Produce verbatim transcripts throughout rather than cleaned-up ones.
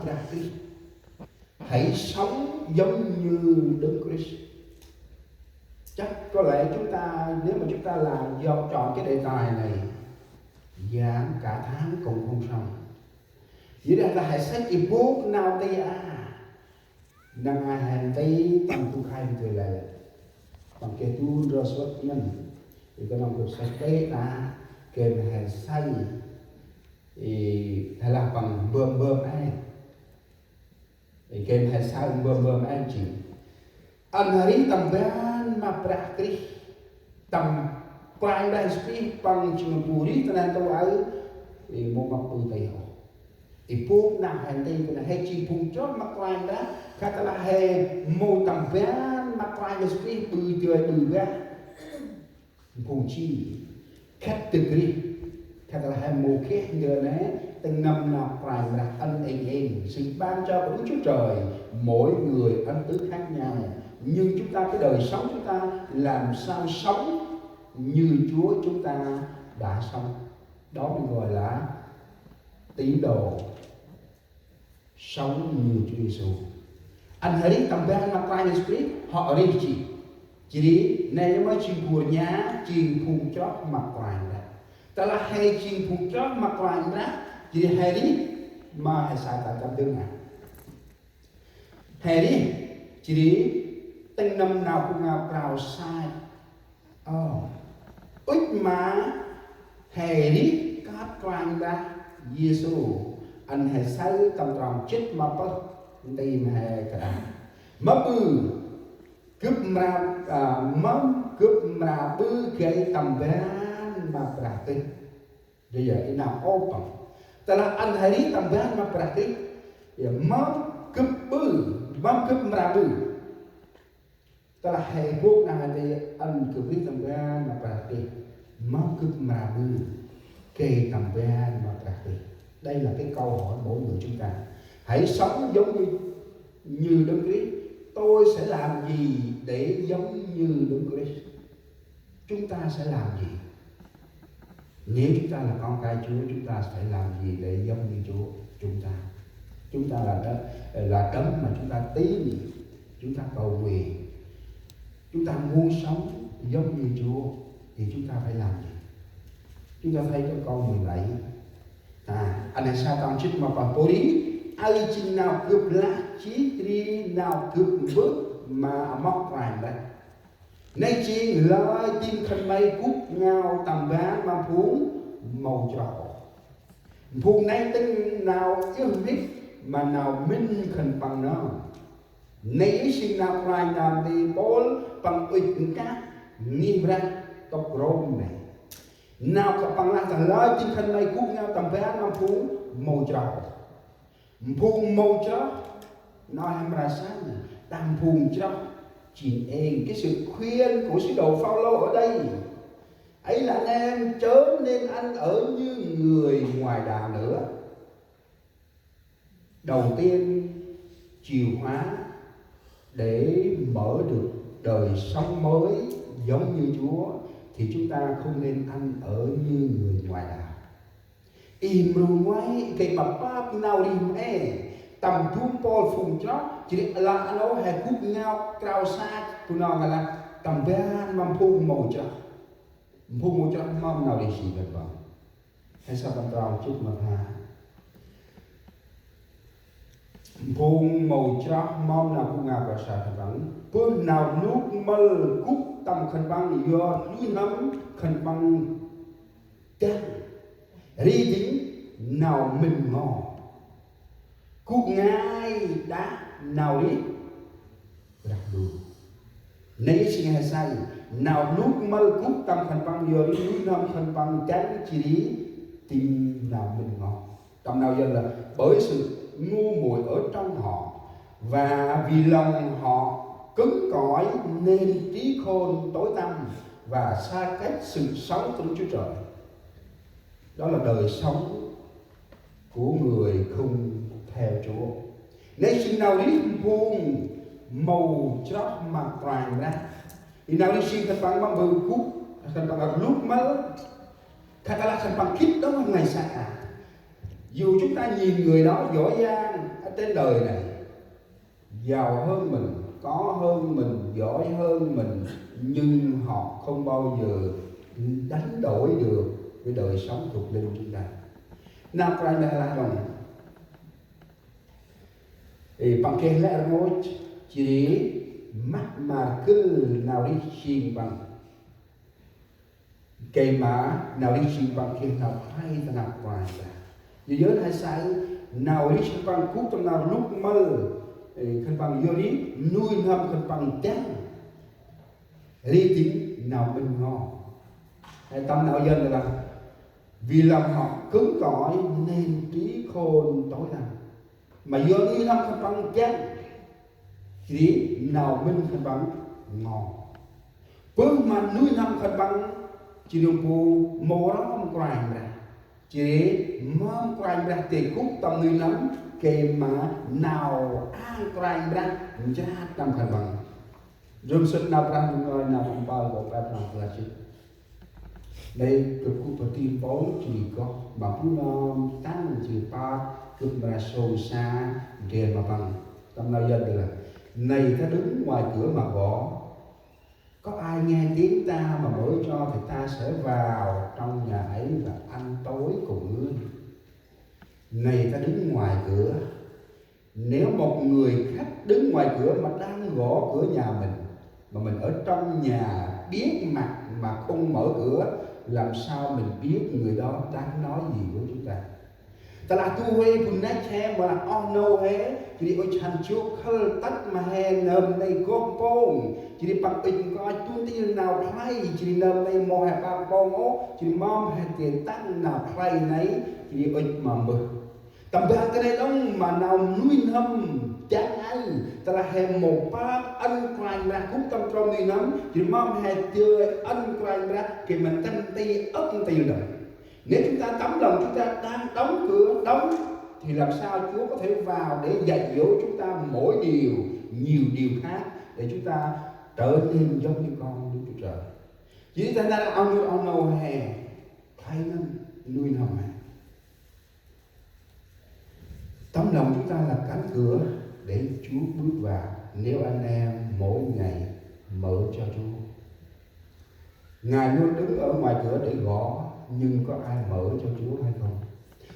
Brah Krist. Hãy sống giống như Đấng Christ. Chắc có lẽ chúng ta, nếu mà chúng ta làm dọn chọn cái đề tài này, giảng cả tháng cũng không xong. Yor ri lah hãy sách ebook nau ti a. Năng ai hên ti tâm tu khai video lĕ. Păng geh du ndro sŭt ngăn. Yor ri knŏng gâp săch bĕ ta, geh ma hên say. Ê, hay là păng bơm bơm ai. Ê, geh ma hên say bơm bơm ai jêng. Ăn hên ri tâm ban ma Brah Krist. Tâm Kôranh Brah Yêsu Krist păng jêng bu ri ta neh ntu aơ. Ê, mâu mâp ƀư tih ôh. Ê, phung nau hên ti, phung nau hên jêng phung chroh ma Kôranh Brah, khă tơ lah hên mâu tâm ban ma Kôranh Yêsu Krist ƀư dơi ƀư bah. Phung chi, khăt dâk rêh, khă tơ lah hên mâu geh ndơ nê, tĭng nâm nau Kôranh Brah ăn êng êng, sự ban cho của Đức Chúa Trời, mỗi người ăn tứ khác nhau. Nhưng chúng ta, cái đời sống chúng ta làm sao sống như Chúa chúng ta đã sống. Đó mới gọi là tín đồ sống như Chúa Giêsu. Ăn hên ri tâm ban ma Kôranh Yêsu Krist, hŏ rêh jêh. Jêh ri, nê mơ jêng bu rnha, jêng phung chroh ma Kôranh Brah. Tơ lah hên jêng phung chroh ma Kôranh Brah, jêh ri hên ri, ma hên sa ta tâm dâng a. Hên ri, jêh ri, tĭng nâm nau gŭ ngao krao sai. Ơ. Ŭch ma hên ri kơt Kôranh Brah Yêsu. Ăn hên say tâm trong jât ma pơh nti ma hên kơt. Mâm ƀư gâp mra, a, mâm gâp mra ƀư gay tâm ban ma Brah Krist. Yor, ê nau ôp păng. Tơ lah ăn hên ri tâm ban ma Brah Krist. Yor, mâm gâp ƀư, mâm gâp mra ƀư. Tơ lah hên bôk nau hên ti ăn gâp ri tâm ban ma Brah Krist. Mâm gâp mra ƀư gay tâm ban ma Brah Krist. Đây là cái câu hỏi mỗi người chúng ta. Hãy sống giống như, như Đấng Christ. Tôi sẽ làm gì để giống như Đấng Christ? Chúng ta sẽ làm gì? Nếu chúng ta là con cái Chúa, chúng ta sẽ làm gì để giống như Chúa? Chúng ta, chúng ta là đấng, là đấng mà chúng ta tín, chúng ta cầu nguyện, chúng ta muốn sống giống như Chúa, thì chúng ta phải làm gì? Chúng ta thấy trong câu mười bảy. À, ăn hên sa tâm jât ma pơh: Pô ri, aơ jêng nau gâp lah jêh ri nau gâp mbơh ma amoh Kôranh Brah. Nây jêng lơi dâng khân may gŭ ngao tâm ban ma phung mâu chroh. Phung nây tĭng nau djơh mhĭk ma nau mĭn khân păng nơm. Nây jêng nau Kôranh nơm nti Pôl păng ŭch nkah ngih Brah tŭk Rôm nây. Nau khân păng lah tơ lơi dâng khân may gŭ ngao tâm ban ma phung mâu chroh. Phung mâu chroh, nau hên mra săn, tâm phung chroh, jêng êng, cái sự khuyên của sứ đồ Phaolô ở đây. Ấy là anh em chớ nên ăn ở như người ngoài đạo nữa. Đầu tiên, chìa khóa để mở được đời sống mới giống như Chúa thì chúng ta không nên ăn ở như người ngoài đạo. Ih mru ngoai, gay ma pap nau rih mhe. Tâm du Pôl phung chroh, jêh ri lah a nô he gŭ ngao krao sa, bu nau ngăn lah tâm ban ma phung mâu chroh. Phung mâu chroh mâm nau rih si khân păng. He sa tâm trong jât ma pha. Phung mâu chroh mâm nau gŭ ngao krao sa khân păng. Bơh nau lŭk mâl gŭ tâm khân păng yor lui n'hâm khân păng dăng. Ri dâng nau mĭn ngo. Gŭ ngai đah nau rih Brah Ndu. Nây jêng he say, nau lŭk mâl gŭ tâm khân păng yor ri lui n'hâm khân păng dăng jêh ri dâng nau mĭn ngo. Tâm nau Yuăn là bởi sự ngu muội ở trong họ và vì lòng họ cứng cỏi nên trí khôn tối tăm và xa cách sự sống của Đức Chúa Trời. Đó là đời sống của người không theo Chúa. Nây jêng nau rih phung mâu chroh ma Kôranh Brah. Ê nau rih jêng khân păng mâm ƀư gŭ, khân păng lŭk mâl, khân păng lah khân păng gĭt đŏng nglay sa a. Dù chúng ta nhìn người đó giỏi giang, trên đời này giàu hơn mình, có hơn mình, giỏi hơn mình, nhưng họ không bao giờ đánh đổi được cái đời sống thuộc linh chúng ta. Nau Kôranh Brah lah đŏng. Ê, păng geh lĕ rngôch, jêh ri măt ma rgâl nau rêh jêng păng. Gay ma nau rêh jêng păng geh nau khlay ta nau Kôranh Brah. Yơ yơ he say nau rêh jêng păng gŭ tâm nau rluk mâl, ê, khân păng yơ ri nuih n'hâm khân păng dăng. Ri dâng nau mĭn ngo. He tâm nau Yuăn lah vì lòng họ cứng cỏi nên trí khôn tối tăm. Ma yơ nuih n'hâm khân păng dăng, jêh ri nau mĭn khân păng ngo. Bơh ma nuih n'hâm khân păng, jêh ri bu mâu rom Kôranh Brah. Jêh ri mâu Kôranh Brah dơi gŭ tâm nuih n'hâm, gay ma nau ang Kôranh Brah njrăng tâm khân păng. Jêh ri sŭt nau Brah Ndu ngơi nau mpơl kŏ pep nau klah jêh. Nây gâp gŭ bơh ti mpông jêh ri gŏ ma bu nơm tăng jêh ri pơk gâp mra sông sa ndrel ma păng. Tâm nau Yuăn lah: Này ta đứng ngoài cửa mà gõ, có ai nghe tiếng ta mà mở cho thì ta sẽ vào trong nhà ấy và ăn tối cùng người. Này ta đứng ngoài cửa, nếu một người khách đứng ngoài cửa mà đang gõ cửa nhà mình, mà mình ở trong nhà biết mặt mà không mở cửa, làm sao mình biết người đó đang nói gì với chúng ta? Tơlah du huê bu năch he, mâu lah oh nô he, jêh ri ŭch hăn jô khâl tât ma he nơm nây gŏ mpông, jêh ri păng ŭch nkoch tŭ ntil nau khlay, jêh ri nơm nây mâu he pơk mpông ôh, jêh ri mâm he dơi tăng nau khlay nây, jêh ri ŭch ma mbơh. Tâm ban kơt nây đŏng ma nau nuih n'hâm dăng aơ, tơlah he mâu pơk ăn Kôranh Brah gŭ tâm trong nuih n'hâm, jêh ri mâm he dơi ăn Kôranh Brah gay ma ntĭm nti âk ntil đŏng. Nếu chúng ta, tấm lòng chúng ta đang đóng cửa, đóng, thì làm sao Chúa có thể vào để dạy dỗ chúng ta mỗi điều, nhiều điều khác để chúng ta trở nên giống như con Đức Chúa Trời. Jêh ri ta nar aơ oh nô oh nô he, khlay ngăn nuih n'hâm he. Tấm lòng chúng ta là cánh cửa để Chúa bước vào nếu anh em mỗi ngày mở cho Chúa. Ngài luôn đứng ở ngoài cửa để gõ, nhưng có ai mở cho Chúa hay không?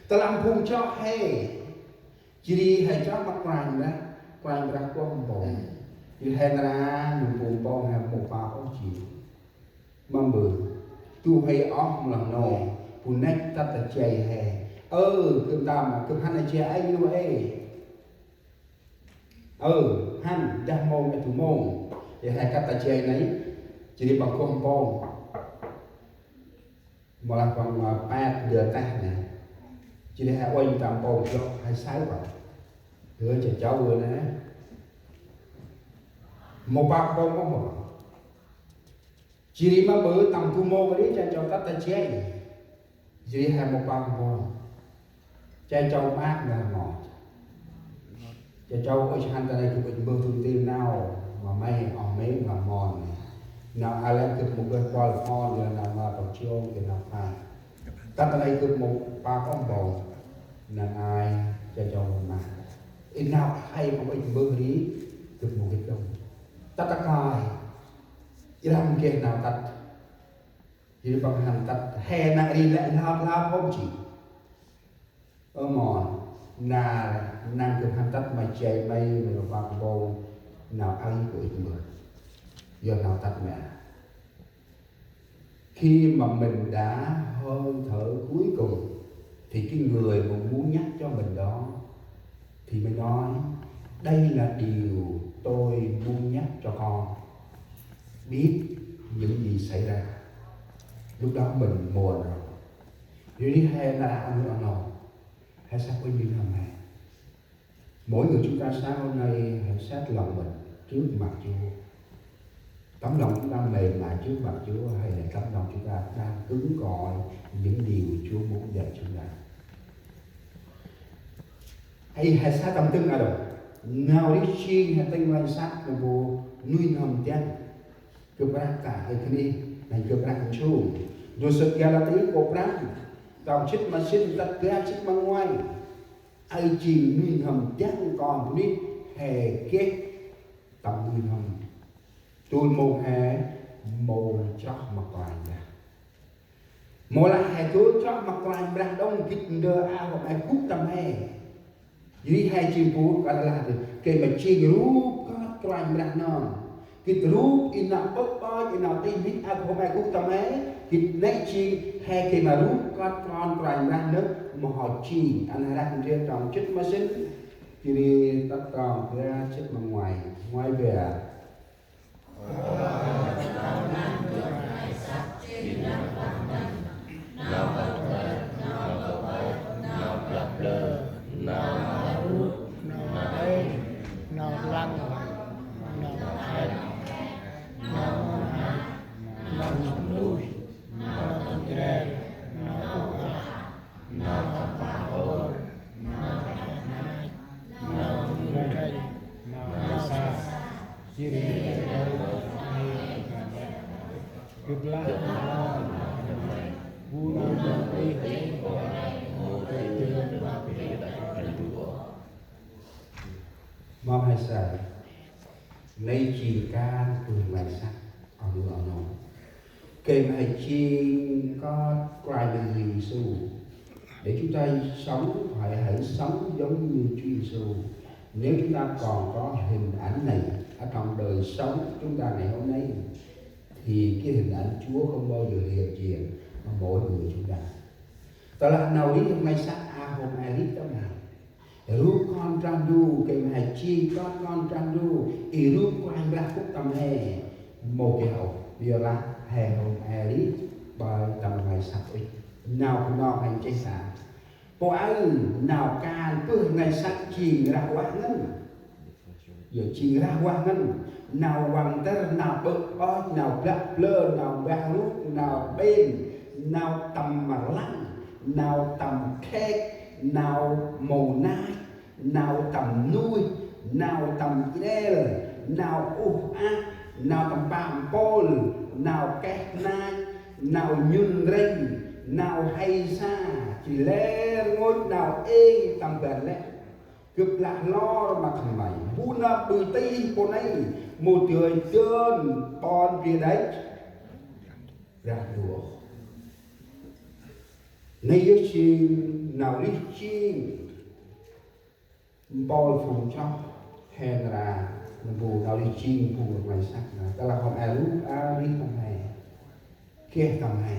Tơlah phung chroh he, jêh ri he chroh ma Kôranh Brah, Kôranh Brah kloh mpông. Jêh ri he nar aơ, nâm phung mpông he mâu pơk ôh jêh. Mâm bơh, du huê oh mâu lah nô, bu năch tât ta jay he. Ơ, gâp ntơm, gâp hăn ta jay ê nô ê. Ơ, hăn, dah mông, ê du mông. Jêh he kăt ta jay nây, jêh ri păng kloh mpông. Mâu lah păng, ơ, pet ndơ teh nây. Jêh ri he uănh ta mpông jŏk, he say păng. Ơ, cha cháu ơ nê. Mâu pơk mpông ôh mâu. Jêh ri ma bơh tâm du mông ri cha cháu tât ta jay. Jêh ri he mâu pơk mpông. Cha cháu maak nau mâu. Cha cháu ŭch hăn ta nây gâp ŭch mbơh du ntil nau ma may oh meng ma mon nê. Nau aơ lĕ gâp mâu geh kuăl phôn, yor nau ma păng jong geh nau phai. Tât ta nây gâp mâu pơk ôh mpông. Năng ai cha cháu mâu maak. Ê nau khlay păng ŭch mbơh ri gâp mâu gĭt đŏng. Tât ta kơi. Ê lăm geh nau tât. Jêh ri păng hăn tât he nau ri lĕ lap lap hôm jêh. Ơ mon, nau nau gâp hăn tât ma jay may, may ma pơk mpông, nau aơ gâp ŭch mbơh. Yor nau tât may a. Khi mà mình đã hơi thở cuối cùng, thì cái người mà muốn nhắc cho mình đó thì mới nói: "Đây là điều tôi muốn nhắc cho con." Biết những gì xảy ra, lúc đó mình muộn rồi. Yor ri he nar aơ oh nô, he săk uănh nuih n'hâm he. Mỗi người chúng ta sáng hôm nay hãy set lòng mình trước mặt Chúa. Tấm lòng chúng ta mềm mại trước mặt Chúa hay là tấm lòng chúng ta đang cứng cỏi những điều Chúa muốn dạy chúng ta? Ê, he săk tâm tâng a đŏng. Nau rêh jêng he tâng lanh săk nơm bu nuih n'hâm dăng. Gâp rah ta he kơt nây, nây gâp rah nsum. Yor sơ̆ Galati kŏ prăm, trong jê̆t ma jê̆t tât bar jê̆t ma nguay. Aơ jêng nuih n'hâm dăng kon bunuyh he geh tâm nuih n'hâm. Dôl mông he mâu chroh ma Kôranh Brah. Mâu lah he dôl chroh ma Kôranh Brah đŏng gĭt ndơ a hôm e gŭ tâm he. Yor ri he jêng bu kơt lah dơ. Gay ma jêng rup kơt Kôranh Brah nơm. Gĭt rup i nau pơk pơk, i nau tih mĭn a hôm e gŭ tâm he. Gĭt nĕ jêng he gay ma rup kơt kon Kôranh Brah nơm mâu hŏ jêng. Ăn he rah ndrel trong jât ma sĭn. Yor ri tât trong bar jât ma nguay. Nguay bar. Nau rlăng, nau khât, nau mâu nai, nau nâm nuih, nau tâm jrel, nau uh ah, nau tâm pah ôr, nau tâm nai, nau tâm rênh, nau sa, jêh ri nau tâm ai. Gâp lah nau bu nau nau ih ih. Mâm he say. Nây jêng kan bơh ngơi săk. Ơ nô, ơ nô. Gay ma he jêng kơt Kôranh Brah Yêsu. Để chúng ta sống, phải hãy sống giống như Chúa Giêsu. Nếu chúng ta còn có hình ảnh này ở trong đời sống chúng ta ngày hôm nay, thì cái hình ảnh Chúa không bao giờ hiện diện ở mỗi người chúng ta. Tơlah nau rêh ngơi săk a hôm e rêh tâm he. Rup Kon Brah Ndu, gay ma he jêng kơt Kon Brah Ndu, i rup Kôranh Brah gŭ tâm he. Mâu geh ôh, yor lah he hôm e rêh ƀơi tâm ngơi săk ŭch. Nau bu nơm he nchih sa. Pô aơ nau kan bơh ngơi săk jêng rah vah ngăn. Yor jêng rah vah ngăn. Nau văng tĭr, nau ƀơ̆ ƀơch, nau blă blơ, nau mbah rŭk, nau ƀên, nau tâm rlăng, nau tâm khek, nau mâu nai, nau tâm nuih, nau tâm jrel, nau uh ah, nau tâm pah mpôl, nau keh nai, nau nhŭn rênh, nau hay sa, jêh ri lĕ rngôch nau êng tâm ban lĕ. Gâp lah lor ma khân may. Bu nơm ƀư tih pô nây mâu dơi dơn ƀon bri đêch Brah Ndu. Nây yơh jêng nau rêh jêng mpôl phung chroh he nar aơ, nơm bu nau rêh jêng phung ngơi săk nar aơ. Tơlah hôm e rêh a rêh tâm he. Geh tâm he.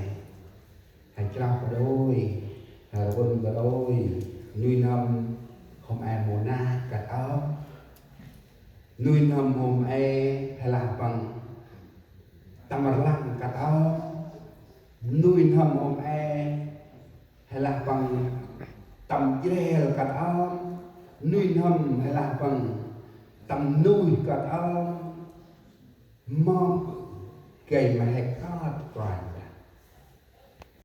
He chroh kađôi, he rvŭn kađôi, nuih n'hâm hôm e mâu nai kơt ơm. Nuih n'hâm hôm e he lah păng tâm rlăng kơt ơm. Nuih n'hâm hôm e he lah păng tâm jrel kơt ơm. Nuih n'hâm he lah păng tâm nuih kơt ơm. Mâm gay ma he kơt Kôranh